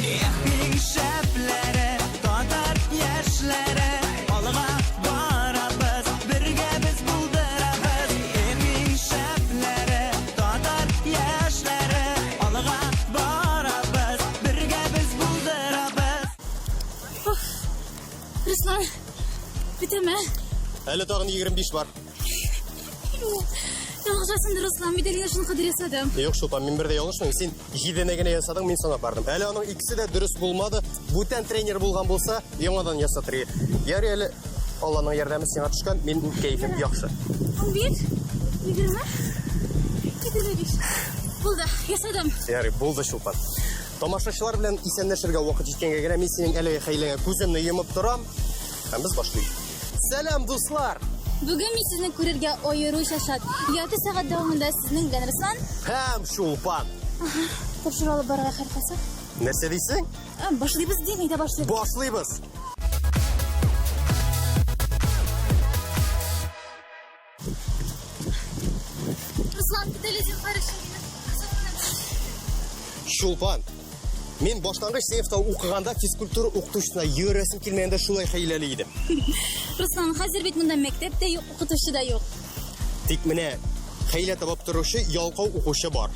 Эх, иң шәпләре, татар яшьләре, алга барабыз, бергә без булдырабыз. Эх, иң шәпләре, татар яшьләре, алга барабыз, бергә без булдырабыз. Руслан, бетәме? Әле тагын 25 бар. Ялгышасың, Руслан, мин әле шуны кадәр ясадым. Юк, Чулпан, мин бер дә ялгышмыйм. Син җидене генә ясадың, мин санап бардым. Әле аның икесе дә дөрес булмады. Бүтән тренер булган булса, яңадан ясатыр иде. Ярый әле Алланың ярдәме сиңа төшкән, мин кәефем яхшы. 11, 20, 25. Булды, ясадым. Ярый, булды, Чулпан. Тамашачылар белән исәнләшергә вакыт җиткәнгә генә мин синең әлеге хәйләңә күземне йомып торам. Һәм без башлыйбыз. Сәлам, дуслар! Бүген мин сезне күрергә аеруча шат. Ярты сәгать дәвамында сезнең белән Руслан һәм Чулпан. Тапшыру алып барырга хәл кылсак. Нәрсә дисең? Башлыйбыз дим, әйдә башлыйбыз. Башлыйбыз. Руслан, кит әле зинһар өчен мине. Чулпан, мин башлангыч сыйныфта укыганда физкультура укытучысына йөрәсем килмәгәндә шулай хәйләле идем. Руслан, хәзер бит монда мәктәп тә юк, укытучы да юк. Тик менә хәйлә табып торучы ялкау укучы бар.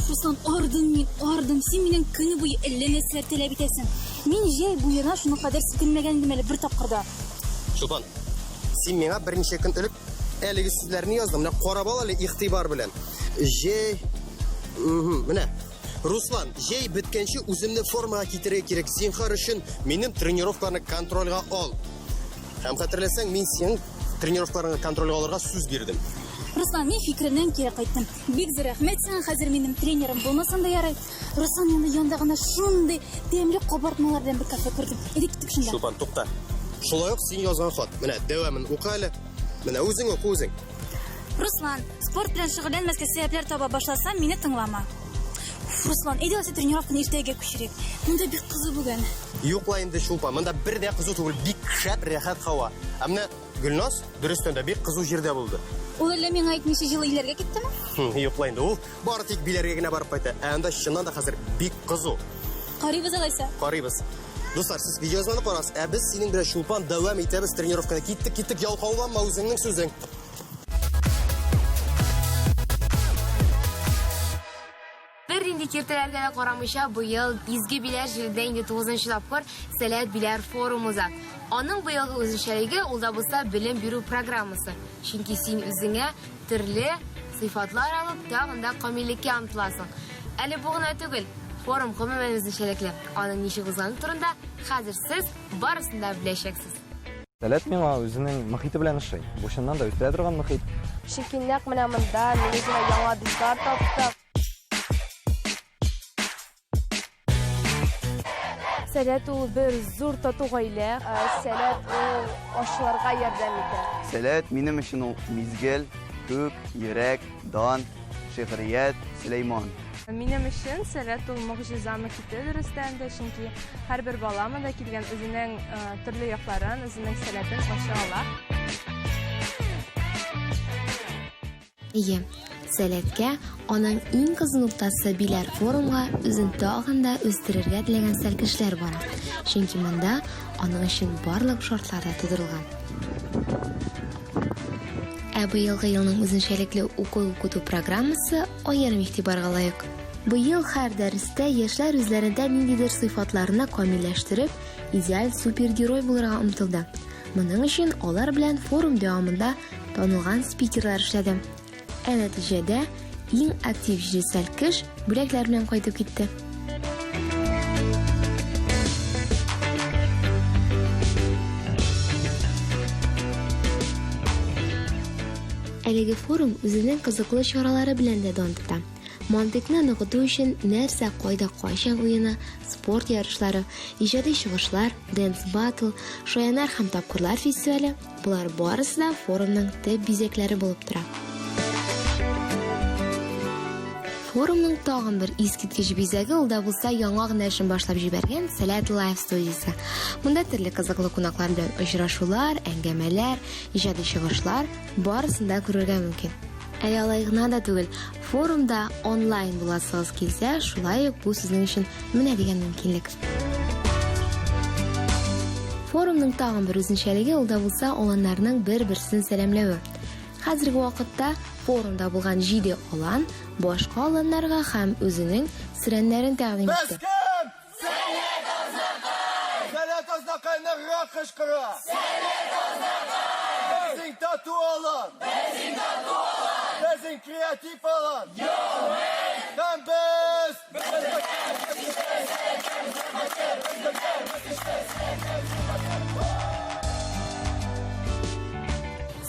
Руслан, ардым мин, ардым. Син миннән көне буе әллә нәрсәләр таләп итәсең. Мин җәй буена шуның кадәр селкенмәгән идем әле бер тапкыр да. Чулпан, син миңа берничә көн элек әлеге сүзләрне яздың. Менә карап ал әле игътибар белән. Җәй, менә. Руслан, җәй беткәнче үземне формага китерергә кирәк. Зинһар өчен минем тренировкаларны контрольгә ал. Һәм хәтерләсәң, мин синең тренировкаларыңны контрольгә алырга сүз бирдем. Руслан, мин фикеремнән кире кайттым. Бик зур рәхмәт сиңа, хәзер минем тренерым булмасаң да ярый. Руслан янында янда гына шундый тәмле кабартмалар белән бер кафе күрдем. Әйдә киттек шунда. Чулпан, тукта. Шулай ук син язган хат. Менә дәвамын укы әле. Менә үзең укы үзең. Руслан, спорт белән шөгыльләнмәскә сәбәпләр таба башласам, мине тыңлама. Уф, Руслан, әйдә алайса тренировканы иртәгә күчерик. Монда бик кызу бүген. Юк ла инде, Чулпан, монда бер дә кызу түгел, бик шәп, рәхәт һава. Ә менә Гөлназ, дөрестән дә, бик кызу җирдә булды. Ул әллә миңа әйтмичә җылы илләргә киттеме? Хм, Юк ла инде, ул бары тик Биләргә генә барып кайта. Ә анда чыннан да хәзер бик кызу. Карыйбыз алайса. Карыйбыз. Дуслар, сез видеоязманы карагыз, ә без синең белән Чулпан дәвам итәбез тренировканы. Киттек, киттек, ялкауланма, үзеңнең сүзең. Бернинди киртәләргә дә карамыйча, быел Изге Биләр җирендә инде тугызынчы тапкыр Сәләт Биләр форумы уза. Аның быелгы үзенчәлеге ул да булса белем бирү программасы. Чөнки син үзеңә төрле сыйфатлар алып, тагын да камиллеккә омтыласың. Әле бу гына түгел, форум гомумән үзенчәлекле. Аның ничек узганы турында хәзер сез барысын да беләчәксез. Сәләт миңа үзенең мохите белән ошый. Бу чыннан да үстерә торган мохит. Чөнки нәкъ менә монда мин үземә яңа дуслар таптым. Сәләт ул бер зур тату гаилә. Сәләт ул ачылырга ярдәм итә. Сәләт минем өчен ул мизгел, күк, йөрәк, дан, шигърият, Сөләйман. Минем өчен Сәләт ул могҗиза мохите дөрестән дә, чөнки һәрбер бала монда килгән үзенең төрле якларын, үзенең сәләтен ача ала. Әйе, Сәләткә, аның иң кызу ноктасы Биләр форумга үзен тагын да үстерергә теләгән сәлкешләр бара. Чөнки монда аның өчен барлык шартлар да тудырылган. Ә быелгы елның үзенчәлекле уку-укыту программасы аерым игътибарга лаек. Быел һәр дәрестә яшьләр үзләрендә ниндидер сыйфатларны камилләштереп, идеаль супергерой булырга омтылды. Моның өчен алар белән форум дәвамында танылган спикерлар эшләде. Ә нәтиҗәдә иң актив җиңсәл кеш бүләкләр белән кайтып китте. Әлеге форум үзенең кызыклы чаралары белән дә дан тота. Мантыйкны ныгыту өчен нәрсә, кайда, кайчан уены, спорт ярышлары, иҗади чыгышлар, Dance Battle, шаяннар һәм тапкырлар фестивале, болар барысы да форумның төп бизәкләре булып тора. Форумның тагын бер искиткеч бизәге ул да булса яңа гына эшен башлап җибәргән Сәләт Лайф студиясе. Монда төрле кызыклы кунаклар белән очрашулар, әңгәмәләр, иҗади чыгышлар барысын да күрергә мөмкин. Әле алай гына да түгел, форумда онлайн буласыгыз килсә, шулай ук бу сезнең өчен менә дигән мөмкинлек. Форумның тагын бер үзенчәлеге ул да булса аланнарның бер-берсен сәламләве. Хәзерге вакытта форумда булган җиде алан башка аланнарга һәм үзенең сөрәннәрен тәкъдим итте. Без кем? Сәләт Азнакай! Сәләт Азнакай ныграк кычкыра! Сәләт Азнакай! Безнең тату алан! Безнең тату алан! Безнең креатив алан! Һәм без!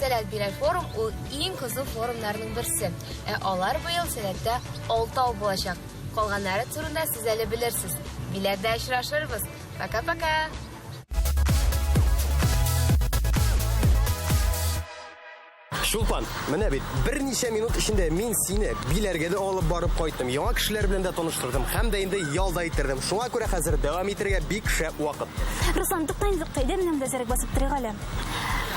Сәләт Биләр форум ул иң кызу форумнарның берсе. Ә алар быел Сәләттә алтау булачак. Калганнары турында сез әле белерсез. Биләрдә очрашырбыз. Пока-пока! Чулпан, менә бит берничә минут эчендә мин сине Биләргә дә алып барып кайттым, яңа кешеләр белән дә таныштырдым һәм дә инде ял да иттердем. Шуңа күрә хәзер дәвам итәргә бик шәп вакыт. Руслан, тукта инде, тукта, әйдә менә монда әзерәк басып торыйк әле.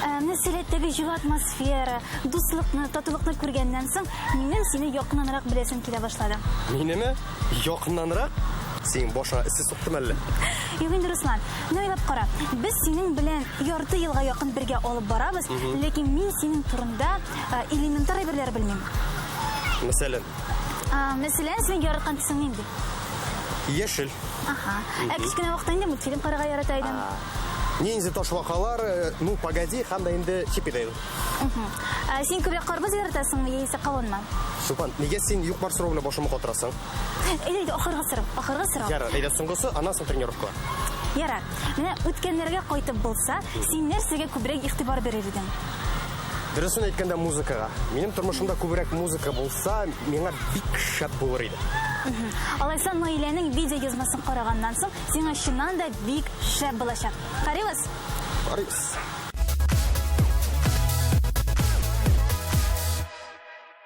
Ә, менә Сәләттәге җылы атмосфера, дуслыкны, татулыкны күргәннән соң, минем сине якыннанрак беләсем килә башлады. Минеме? Якыннанрак? Синең башыңа эссе суктымы әллә? Юк инде, Руслан, менә уйлап кара. Без синең белән ярты елга якын бергә алып барабыз, ләкин мин синең турында элементар әйберләр белмим. Мәсәлән? Мәсәлән, синең яраткан төсең нинди? Яшел. Аһа. Ә кечкенә вакытта инде мультфильм карарга ярата идең. Ниндзи ташбакалар, ну, погоди, һәм дә инде Чип и Дейл. Ә син күбрәк карбыз яратасыңмы яисә кавынмы? Чулпан, нигә син юк-бар сорау белән башымны катырасың? Әйдә, әйдә, ахыргы сорау, ахыргы сорау. Ярар, әйдә соңгысы, аннан соң тренировкалар. Ярар. Менә үткәннәргә кайтып булса, син нәрсәгә күбрәк игътибар бирер идең? Дөресен әйткәндә, музыкага. Минем тормышымда күбрәк музыка булса, миңа бик шәп булыр иде. Алайса, Наиләнең видео язмасын караганнан соң, сиңа чыннан да бик шәп булачак. Карыйбыз? Карыйбыз.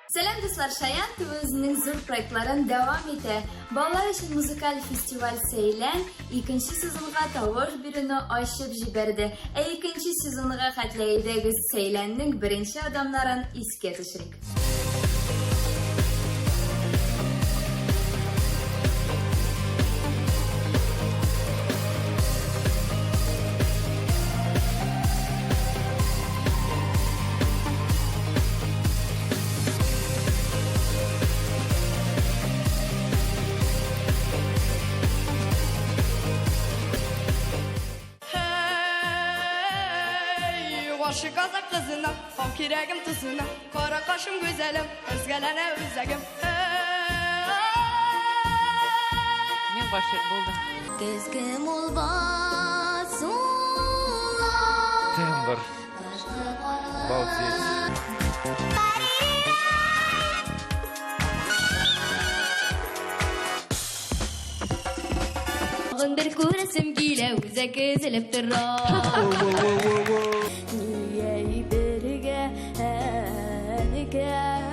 Сәлам, дуслар! Шаян ТВ үзенең зур проектларын дәвам итә. Балалар өчен музыкаль фестиваль Сәйлән икенче сезонга тавыш бирүне ачып җибәрде. Ә икенче сезонга хәтле әйдәгез Сәйләннең беренче адымнарын искә төшерик. Һәй, гашыйк казак кызына, хау кирәгем тузына, кара кашым гүзәлем, өзгәләнә үзәгем. Мин гашыйк булдым. Көзге мул басулар. Тембр. Балдеть. Тагын бер күрәсем килә, үзәк өзелеп тора. Ни әйтергә икән?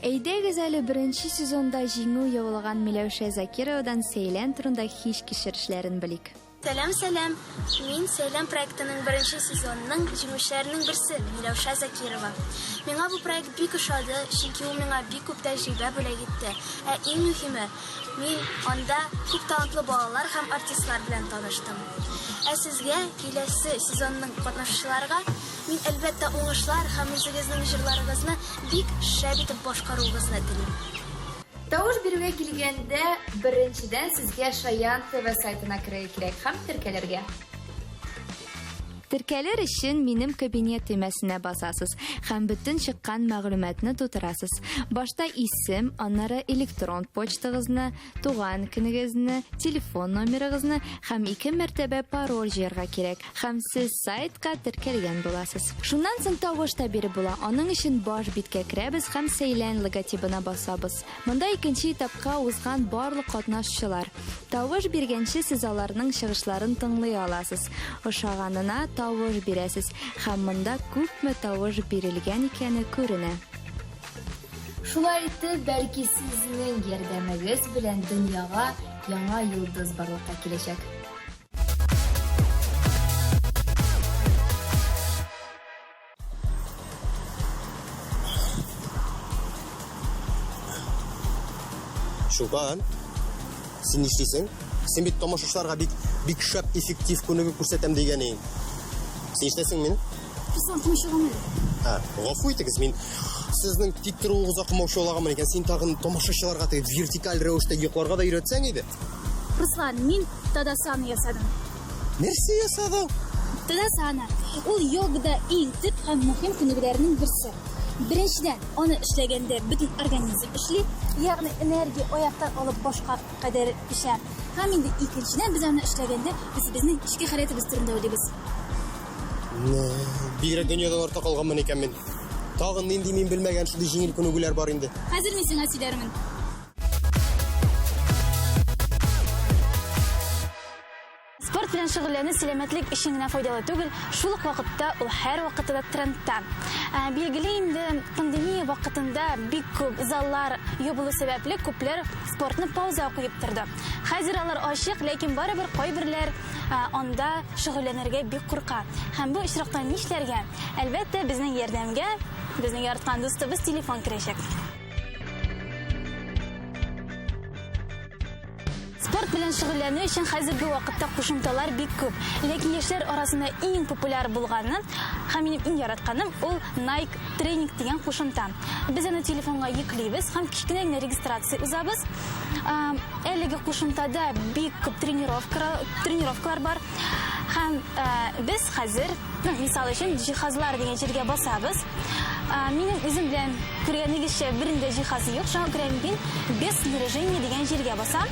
Әйдәгез әле беренче сезонда җиңү яулаган Миләүшә Закировадан Сәйлән турында хис-кичерешләрен белик. Сәлам, сәлам! Мин Сәйлән проектының беренче сезонының җиңүчеләренең берсе, Миләүшә Закирова. Миңа бу проект бик ошады, чөнки ул миңа бик күп тәҗрибә бүләк итте. Ә иң мөһиме, мин анда күп талантлы балалар һәм артистлар белән таныштым. Ә сезгә, киләсе сезонның катнашучыларга, мин, әлбәттә, уңышлар һәм үзегезнең җырларыгызны бик шәп итеп башкаруыгызны телим. Тавыш бирүгә килгәндә, беренчедән сезгә Шаян ТВ сайтына керергә кирәк һәм теркәлергә. Теркәлер өчен Минем кабинет төймәсенә басасыз һәм бөтен чыккан мәгълүматны тутырасыз. Башта исем, аннары электрон почтагызны, туган көнегезне, телефон номерыгызны һәм ике мәртәбә пароль җыярга кирәк. Һәм сез сайтка теркәлгән буласыз. Шуннан соң тавыш та биреп була. Аның өчен баш биткә керәбез һәм Сәйлән логотибына басабыз. Монда икенче этапка узган барлык катнашучылар. Тавыш биргәнче сез аларның чыгышларын тыңлый аласыз. Ошаганына тавыш бирәсез һәм монда күпме тавыш бирелгән икәне күренә. Шулай итеп, бәлки сезнең ярдәмегез белән дөньяга яңа йолдыз барлыкка киләчәк. Чулпан, син нишлисең? Син бит тамашачыларга бик бик шәп эффектив күнегү күрсәтәм дигән идең. Син нишләсең мине? Руслан, комачауламый. Ә, гафу итегез, мин сезнең тик торуыгызга комачаулаганмын икән. Син тагын тамашачыларга теге вертикаль рәвештә йокларга да өйрәтсәң иде. Руслан, мин Тадасана ясадым. Нәрсә ясадың? Тадасана. Ул йогада иң төп һәм мөһим күнегүләрнең берсе. Беренчедән, аны эшләгәндә бөтен организм эшли, ягъни энергия аяктан алып башка кадәр күчә. Һәм инде икенчедән, без аны эшләгәндә үзебезнең эчке халәтебез турында уйлыйбыз. Бигрәк дөньядан артта калганмын икән мин. Тагын нинди мин белмәгән шундый җиңел күнегүләр бар инде. Хәзер мин сиңа сөйләрмен. Спорт белән шөгыльләнү сәламәтлек өчен генә файдалы түгел, шул ук вакытта ул һәрвакытта да трендта. Ә, билгеле инде, пандемия вакытында бик күп заллар ябылу сәбәпле, күпләр спортны паузага куеп торды. Хәзер алар ачык, ләкин барыбер кайберләр ә, анда шөгыльләнергә бик курка. Һәм бу очракта нишләргә? Әлбәттә, безнең ярдәмгә безнең яраткан дустыбыз телефон керәчәк. Спорт белән шөгыльләнү өчен хәзерге вакытта кушымталар бик күп. Ләкин яшьләр арасында иң популяр булганы һәм минем иң яратканым ул Nike Training дигән кушымта. Без аны телефонга йөклибез һәм кечкенә генә регистрация узабыз. Әлеге кушымтада бик күп тренировка, тренировкалар бар. Һәм без хәзер Ну, мисал өчен, җиһазлар дигән җиргә басабыз. Минем үзем белән күргәнегезчә бернинди җиһаз юк, шуңа күрә мин без снаряжение дигән җиргә басам.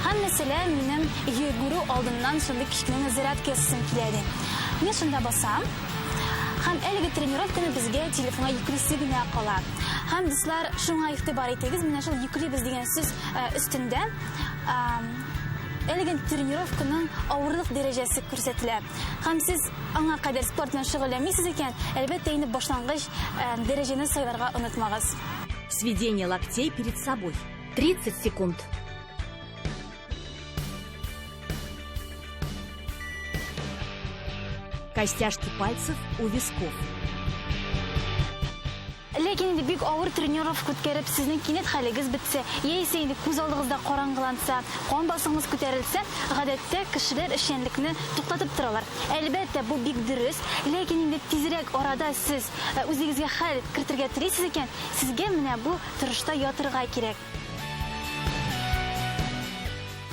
Һәм мәсәлән, минем йөгерү алдыннан шундый кечкенә зарядка ясасым килә ди. Мин шунда басам. Һәм әлеге тренировканы безгә телефонга йөклисе генә кала. Һәм дуслар, шуңа игътибар итегез, менә шул йөклибез дигән сүз өстендә әлеге тренировканың авырлык дәрәҗәсе күрсәтелә. Һәм сез аңа кадәр спорт белән шөгыльләнмисез икән, әлбәттә инде башлангыч дәрәҗәне сайларга онытмагыз. Сведение локтей перед собой. 30 секунд. Костяшки пальцев у висков. Ләкин инде бик авыр тренировка үткәреп, сезнең кинәт хәлегез бетсә, яисә инде күз алдыгызда караңгыланса, кан басымыгыз күтәрелсә, гадәттә кешеләр эшчәнлекне туктатып торалар. Әлбәттә, бу бик дөрес, ләкин инде тизрәк арада сез э, үзегезгә хәл кертергә телисез икән, сезгә менә бу торышта ятырга кирәк.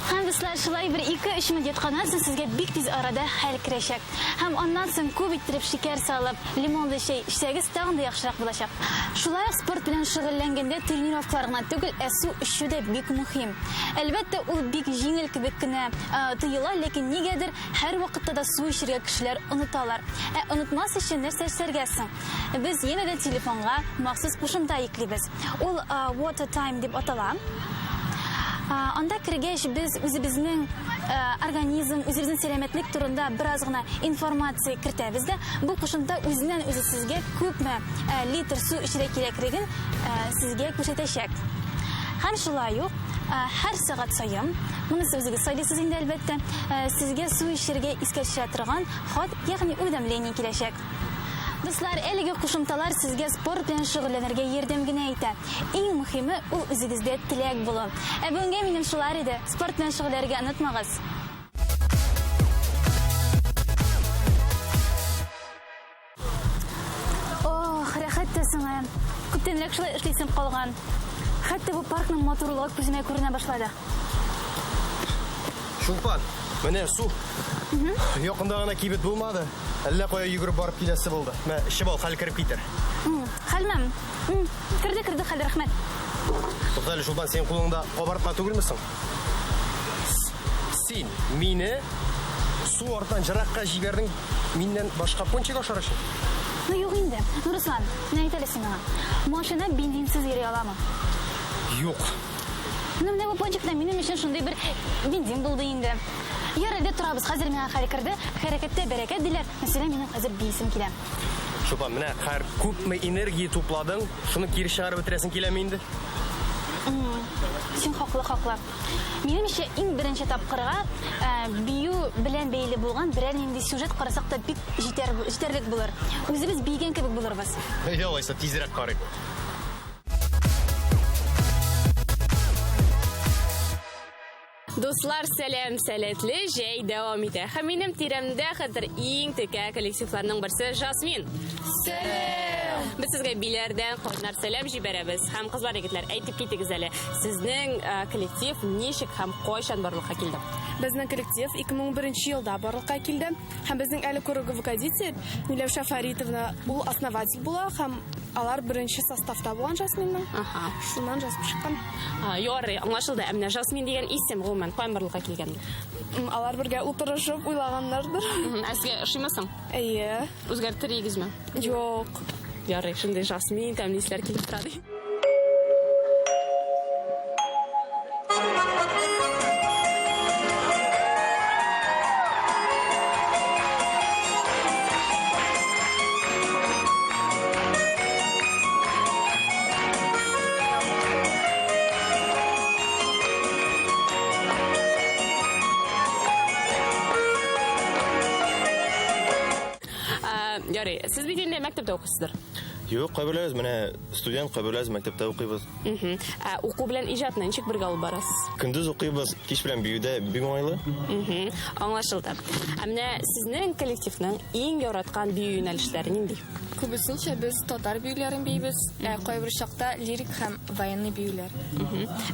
Һәм дуслар, шулай бер 2-3 минут ятканнан соң сезгә бик тиз арада хәл керәчәк. Һәм аннан соң күп иттереп шикәр салып, лимонлы чәй эчсәгез, тагын да яхшырак булачак. Шулай ук спорт белән шөгыльләнгәндә тренировкалар гына түгел, ә су эчү дә бик мөһим. Әлбәттә, ул бик җиңел кебек кенә тоела, ләкин нигәдер һәрвакытта да су эчәргә кешеләр оныталар. Ә онытмас өчен нәрсә эшләргә соң? Без янә дә телефонга махсус кушымта йөклибез. Ул Water Time дип атала. Анда кергәч, без үзебезнең организм, үзебезнең сәламәтлек турында бераз гына информация кертәбез дә, бу кушымта үзеннән үзе сезгә күпме литр су эчәргә кирәклеген сезгә күрсәтәчәк. Һәм шулай ук һәр сәгать саен, монысы үзегез сайлыйсыз инде әлбәттә, сезгә су эчәргә искә төшерә торган хат, ягъни уведомление киләчәк. Дуслар, әлеге кушымталар сезгә спорт белән шөгыльләнергә ярдәм генә итә. Иң мөһиме ул үзегездә теләк булу. Ә бүгенгә минем шулар иде. Спорт белән шөгыльләргә онытмагыз. Ох, рәхәт тә соң, ә. Күптәнрәк шулай эшлисем калган. Хәтта бу паркның матурлыгы күземә күренә башлады. Чулпан, менә су. Якында гына кибет булмады. Әллә кая йөгереп барып киләсе булды. Мә, эчеп ал, хәл кереп китер. Хәлмәм. Керде, керде хәл, рәхмәт. Тукта әле, Чулпан, синең кулыңда кабартма түгелме соң? Син мине су артыннан җыракка җибәрдең, миннән башка пончик ашар өчен. Ну юк инде. Ну, Руслан, менә әйт әле син миңа. Машина бензинсыз йөри аламы? Юк. Ну, менә бу пончик та минем өчен шундый бер бензин булды инде. Ярый, әйдә торабыз. Хәзер миңа хәл керде. Хәрәкәттә бәрәкәт диләр. Мәсәлән, минем хәзер биисем килә. Чулпан, менә хәер күпме энергия тупладың, шуны кире чыгарып бетерәсең киләме инде? Син хаклы, хаклы. Минемчә, иң беренче тапкырга э, бию белән бәйле булган берәр нинди сюжет карасак та бик җитәр, җитәрлек булыр. Үзебез биегән кебек булырбыз. Әйдә алайса, тизрәк карыйк. Дуслар, сәлам, сәләтле җәй дәвам итә. Һәм минем тирәмдә хәзер иң текә коллективларның берсе Жасмин. Сәлам! Без сезгә Биләрдән кайнар сәлам җибәрәбез. Һәм кызлар, егетләр, әйтеп китегез әле, сезнең э, коллектив ничек һәм кайчан барлыкка килде? Безнең коллектив 2011 елда барлыкка килде. Һәм безнең әле руководитель Миләүшә Фаритовна, ул основатель була һәм алар беренче составта булган Жасминның. Аһа. Шуннан Жасмин чыккан. А, Ярый, аңлашылды. Ә менә Жасмин дигән исем гомумән каян барлыкка килгән? Алар бергә утырышып уйлаганнардыр. Ә сезгә ошыймы соң? Әйе. Үзгәртер идегезме? Юк. Ярый, шундый Жасмин тәмле исләр килеп тора ди. Ярый, сез бит инде мәктәптә укыйсыздыр. Юк, кайберләребез менә студент, кайберләребез мәктәптә укыйбыз. Ә уку белән иҗатны ничек бергә алып барасыз? Көндез укыйбыз, кич белән биюдә бик уңайлы. Аңлашылды. Ә менә сезнең коллективның иң яраткан бию юнәлешләре нинди? Күбесенчә без татар биюләрен биибез, ә кайбер чакта лирик һәм военный биюләр.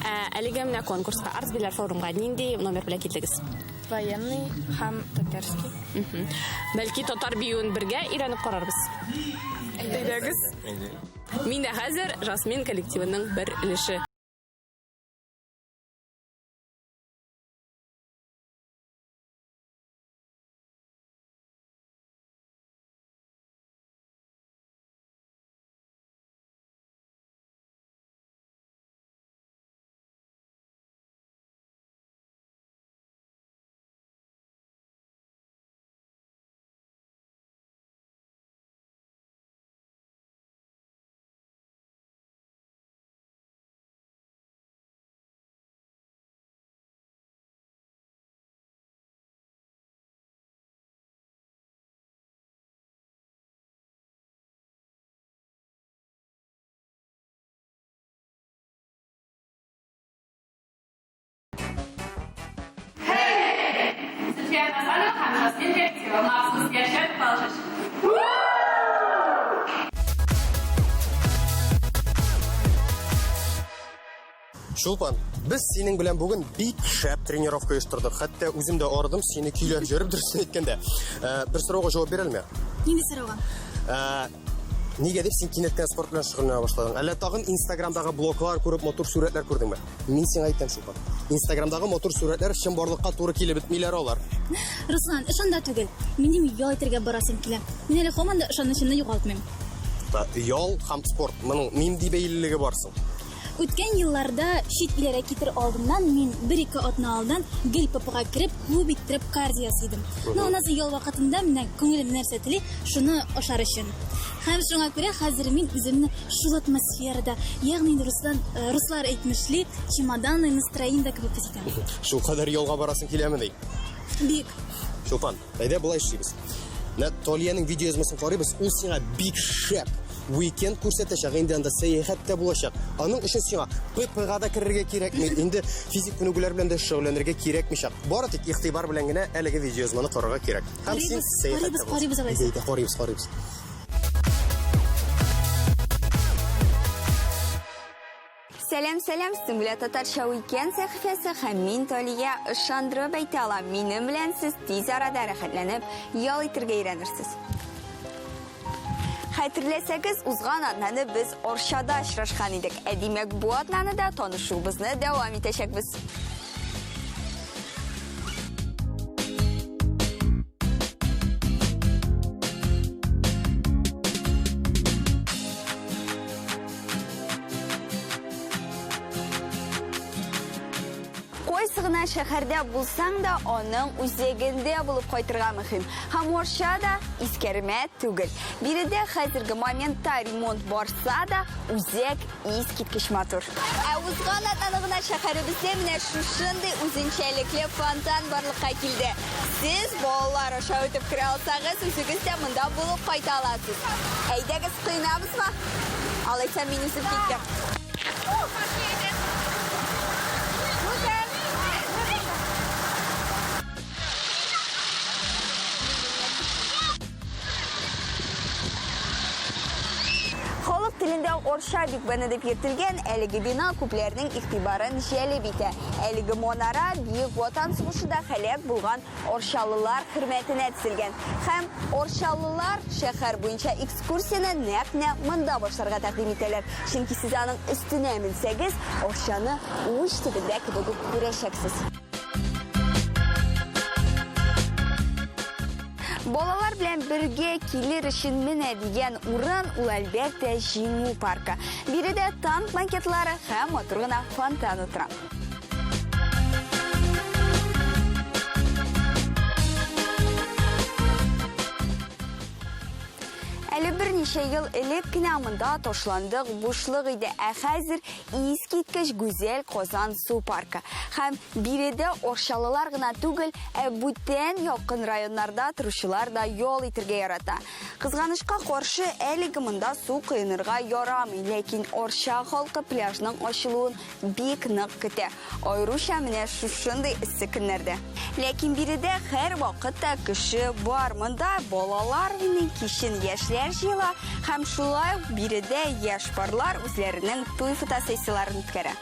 Ә әлеге менә конкурска, Арт Биләр форумга нинди номер белән килдегез? Военный һәм татарский. Бәлки татар биюен бергә өйрәнеп карарбыз. Әйдәгез. Мин дә хәзер Жасмин коллективының бер өлеше. Суфия Хасанова һәм Жасмин коллективы махсус яшәп калыш. Чулпан, без синең белән бүген бик шәп тренировка оештырдык. Хәтта үзем дә арыдым, сине көйләп җөреп, дөресен әйткәндә. Э, бер сорауга җавап бирә алмыйм. Нинди сорауга? Э, нигә дип син кинәт кенә спорт белән шөгыльләнә башладың? Әллә тагын Инстаграмдагы блоглар күреп, матур сурәтләр күрдеңме? Мин сиңа әйтәм, Чулпан. Инстаграмдагы матур сурәтләр чынбарлыкка туры килеп бетмиләр алар. Руслан, эш анда түгел. Минем ял итәргә барасым килә. Мин әле һаман да ышанычымны югалтмыйм. Ял һәм спорт моның нинди бәйлелеге бар соң? Үткән елларда чит илләргә китер алдыннан мин бер-ике атна алдан гел ППга кереп, күп иттереп кардио ясый идем. Ну, аннан соң ял вакытында менә күңелем нәрсә тели, шуны ашар өчен. Һәм шуңа күрә хәзер мин үземне шул атмосферада, ягъни инде Руслан, э, руслар әйтмешли, чемоданное настроение кебек хис итәм. Шул кадәр ялга барасың киләме ди? Бик. Чулпан, әйдә болай эшлибез. Менә Талиянең видеоязмасын карыйбыз, ул сиңа бик шәп уикенд күрсәтәчәк, инде анда сәяхәт тә булачак. Аның өчен сиңа ППга да керергә кирәкми, инде физик күнегүләр белән дә шөгыльләнергә кирәкмичәк. Бары тик игътибар белән генә әлеге видеоязманы карарга кирәк. Һәм син Карыйбыз, сәяхәттә карыйбыз, карыйбыз алайса. Әйдә, әйдә, карыйбыз, карыйбыз. Сәлам, сәлам, сезнең белән Татарча Уикенд сәхифәсе һәм мин Талия ышандырып әйтә алам, минем белән сез тиз арада рәхәтләнеп ял итергә өйрәнерсез. Хәтерләсәгез, узган атнаны без Арчада очрашкан идек. Ә димәк, бу атнаны да танышуыбызны дәвам итәчәкбез. Кайсы гына шәһәрдә булсаң да, аның үзәгендә булып кайтырга мөһим. Һәм Арча да искәрмә түгел. Биредә хәзерге моментта ремонт барса да, үзәк искиткеч матур. Ә узган атнаны гына шәһәребездә менә шушындый үзенчәлекле фонтан барлыкка килде. Сез балалар аша үтеп керә алсагыз, үзегез дә монда булып кайта аласыз. Әйдәгез, коенабызмы? Алайса мин үзем киттем. Орча Биг Бены дип йөртелгән әлеге бина күпләрнең игътибарын җәлеп итә. Әлеге манара Бөек Ватан сугышында һәлак булган орчалылар хөрмәтенә төзелгән. Һәм орчалылар шәһәр буенча экскурсияне нәкъ менә монда башларга тәкъдим итәләр. Чөнки сез аның өстенә менсәгез, Орчаны уч төбендә кебек үк күрәчәксез. Балалар белән бергә килер өчен менә дигән урын ул әлбәттә Җиңү паркы. Биредә танк макетлары һәм матур гына фонтан утыра. Әле берничә ел элек кенә монда ташландык бушлык иде, ә хәзер искиткеч гүзәл Казан су паркы. Һәм биредә орчалылар гына түгел, ә бүтән якын районнарда торучылар да ял итергә ярата. Кызганычка каршы, әлеге монда су коенырга ярамый, ләкин Орча халкы пляжның ачылуын бик нык көтә. Аеруча менә шушындый эссе көннәрдә. Ләкин биредә һәрвакыт та кеше бар. Монда балалар уйный, кичен яшьләр җыела һәм шулай ук биредә яшь парлар үзләренең туй фотосессияләрен үткәрә.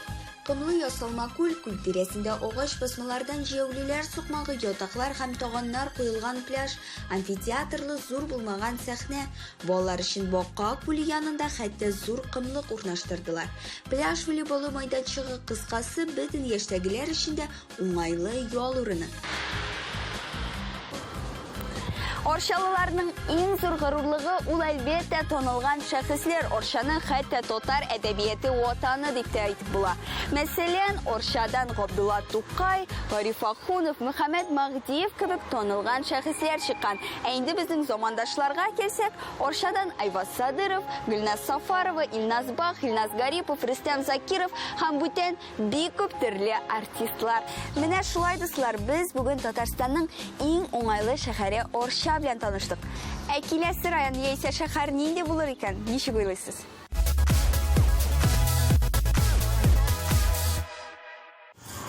Комлы ясалма күл, күл тирәсендә агач басмалардан җәяүлеләр сукмагы, ятаклар һәм таганнар куелган пляж, амфитеатрлы зур булмаган сәхнә. Балалар өчен Бака күле янында хәтта зур комлык урнаштырдылар. Пляж волейболы майданчыгы, кыскасы, бөтен яшьтәгеләр өчен дә уңайлы ял урыны. Арчалыларның иң зур горурлыгы ул әлбәттә танылган шәхесләр. Арчаны хәтта татар әдәбияты ватаны дип тә әйтеп була. Мәсәлән, Арчадан Габдулла Тукай, Гариф Ахунов, Мөхәммәт Мәһдиев кебек танылган шәхесләр чыккан. Ә инде безнең замандашларга килсәк, Арчадан Айваз Садыров, Гөлназ Сафарова, Илназ Бах, Илназ Гарипов, Рөстәм Закиров һәм бүтән Бик күп төрле артистлар. Менә шулай, дуслар, без бүген Татарстанның иң уңайлы шәһәре Орча белән таныштык. Ә киләсе район яисә шәһәр нинди булыр икән? Ничек уйлыйсыз?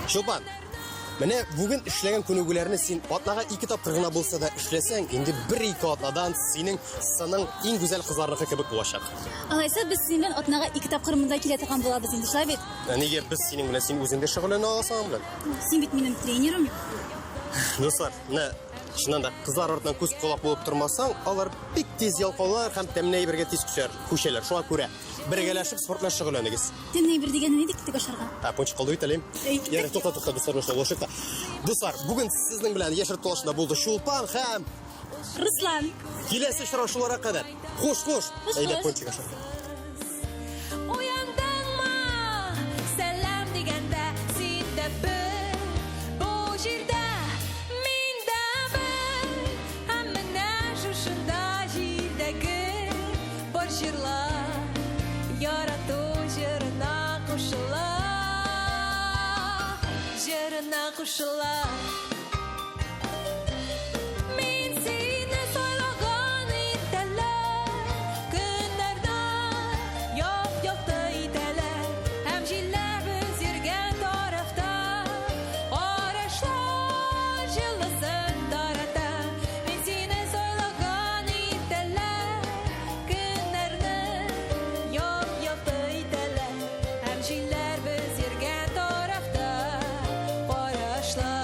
Чулпан, менә бүген эшләгән күнегүләрне син атнага ике тапкыр гына булса да эшләсәң, инде бер-ике атнадан синең сының иң гүзәл кызларныкы кебек булачак. Алайса без синең белән атнага ике тапкыр монда килә торган булабыз инде, шулай бит? Ә нигә без синең белән, син үзең дә шөгыльләнә аласың аның белән? Син бит минем тренерым. Дуслар, менә чыннан да кызлар артыннан күз колак булып тормасаң, алар бик тиз ялкаулар һәм тәмле әйбергә тиз күчәр, күчәләр. Шуңа күрә бергәләшеп спорт белән шөгыльләнегез. Тәмле әйбер дигәнне нидек киттек ашарга? Ә, пончик калды бит әле. Ярый, тукта, тукта, дуслар, дуслар, булышыйк та. Дуслар, бүген сезнең белән Яшь тулашында булды Чулпан һәм Руслан. Киләсе очрашуларга кадәр. Хуш, хуш. Әйдә, пончик ашарга. Уяндыңмы? Сәлам дигәндә син дә бер бу җирдә, мин дә бер. Һәм менә шушында җирдәге бар җырлар ярату җырына кушыла, җырына кушыла. Мин сине сайлаган иртәләр, көннәрдә яп-якты итәләр, һәм җилләр без йөргән тарафта карашлар җылысын тарата. Мин сине сайлаган иртәләр, көннәрне яп-якты итәләр, һәм җилләр без йөргән тарафта карашлар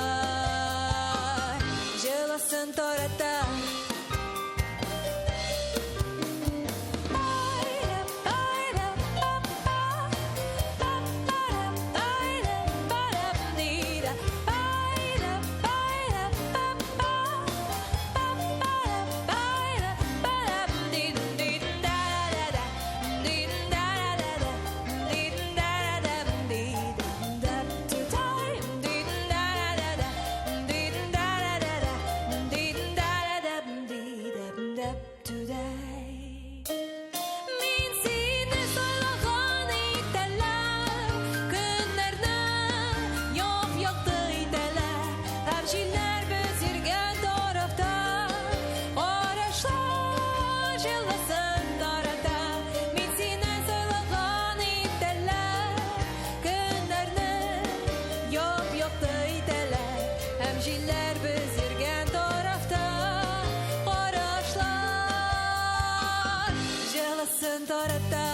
җылысын тарата. Мин сине сайлаган итәләр, көннәрне яп-якты итәләр, һәм җилләр без йөргән тарафта карашлар җылысын тарата. Мин сине сайлаган итәләр, көннәрне яп-якты итәләр, һәм җилләр без йөргән тарафта карашлар җылысын тарата.